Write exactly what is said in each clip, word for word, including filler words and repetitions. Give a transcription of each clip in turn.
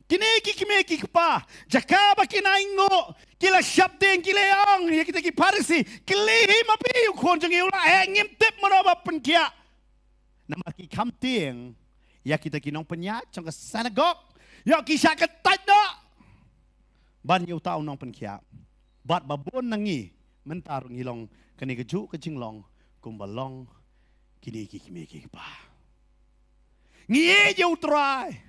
Kine ki kmie ki kpa, jaka ba kin ainguh, ki la sheptieng, ki la ong ïa kita ki Pharisi, kylli hi ma phi, u khun jong ngi u la heh, ngim tip mano ba pynkhiah. Namar ki kham tieng ïa kita ki nongpynïaid jong ka synagog, ïoh ki shah kyntait noh ban ïa uta u nongpynkhiah. Bad ba bun na ngi mynta ruh ngi long kane kajuh ka jinglong kumba long kine ki kmie ki kpa. Ngi ïeit ïa u Trai.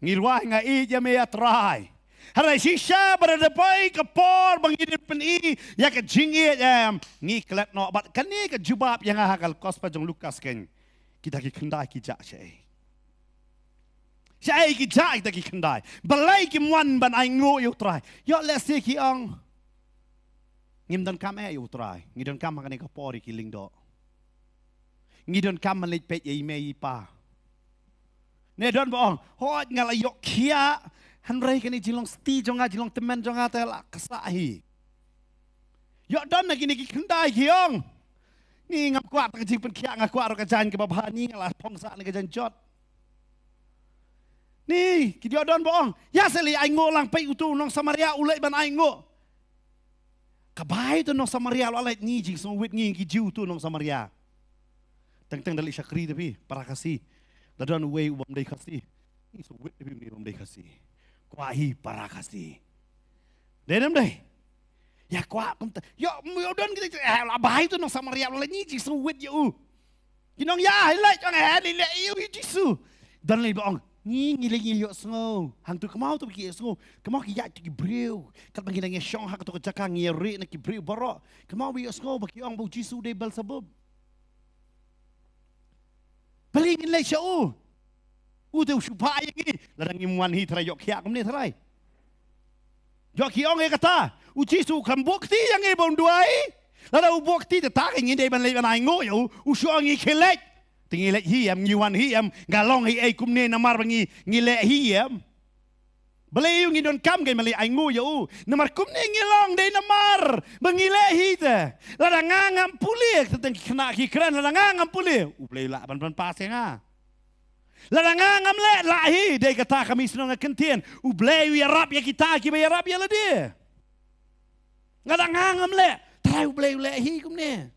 Ngi rwai, nga ïeit ïa me ïa Trai. Hynrei shisha ba da poi ka por ba ngi dei pyni ïa ka jingïeit, em, ngi klet noh. Bad kane ka jubab ïa nga ha ka Gospel jong Lukas kein. Kita ki khyndai ki jah shaei? Shaei ki jah kita ki khyndai? Balei kim wan ban ainguh ïa u Trai? Ïoh lehse ki ong, ngim donkam eh ïa u Trai. Ngi donkam ha kane ka por ïa ki lyngdoh. Ngi donkam ban leit peit ïa i mei i pa. Ne don ba ong, hooid nga la ïoh khiah, hynrei kane jinglong sti jong nga, jinglong tymmen jong nga te la ksa hi. Ïoh don na kine ki khyndai ki ong, ni ngam kwah tang ka jingpynkhiah, nga kwah ruh ka jaiñ kaba bha, ni nga la phong sah na ka jaiñ jot. Ni ki ïoh don ba ong, ïa sa leit ainguh lang, peit utu u nong Samaria u leit ban ainguh. Ka bai utu nong Samaria la leit, ngi jingsngewwit ngi ki Jiw utu nong Samaria. Teng teng da leit shakri te phi para Khasi. Da don uwei u bym dei Khasi. Ngi sngewwit te phi une bym dei Khasi. Kwah hi para Khasi. Dei ne ym dei? Ïa kwah kumta. Ïoh, ïoh don kita, eh, la bai utu nong Samaria la leit, ngi jingsngewwit ïa u. Ki nong ïa, hi leit, ong, eh, lei leh ïa u Jisu. Don lei ba ong, ngi, ngi lei ngi ïohsngew. Hangtu kumno to ki ïohsngew? Kumno ki ïaid to ki briew? Katba ngi dang ïashong ha kato ka jaka ngi ïarieh na ki briew baroh. Kumno ba ïohsngew ba ki ong ba u Jisu u dei Belsebub? Balei ngin leit sha u? U te u shu phah ïa ngi. Lada ngim wan hi tharai ïoh khiah kumne tharai. Ïoh ki ong ïa kata, u Jisu kam buh kti ïa ngi ba un duwai. Lada u buh kti te ta ka ngi dei ban leit ban ainguh ïa u, u shu ong ngi khie leit. Te ngi leit hi em, ngi wan hi em, nga long hi ei kumne namar ba ngi, ngi leh hi em. Balei ïa u ngi donkam kein ban leit ainguh ïa u? Namar kumne ngi long dei namar ba ngi leh hi te. Lada nga ngam pule, te tang ki khynnah ki kren, lada nga ngam pule, U Blei u lah ban, ban pass ïa nga. Lada nga ngam leh, lah hi, dei kata ka Mishnong ka kyntien, U Blei u ïarap ïa kita kiba ïarap ïa lade. Lada nga ngam leh, trai U Blei u leh hi kumne.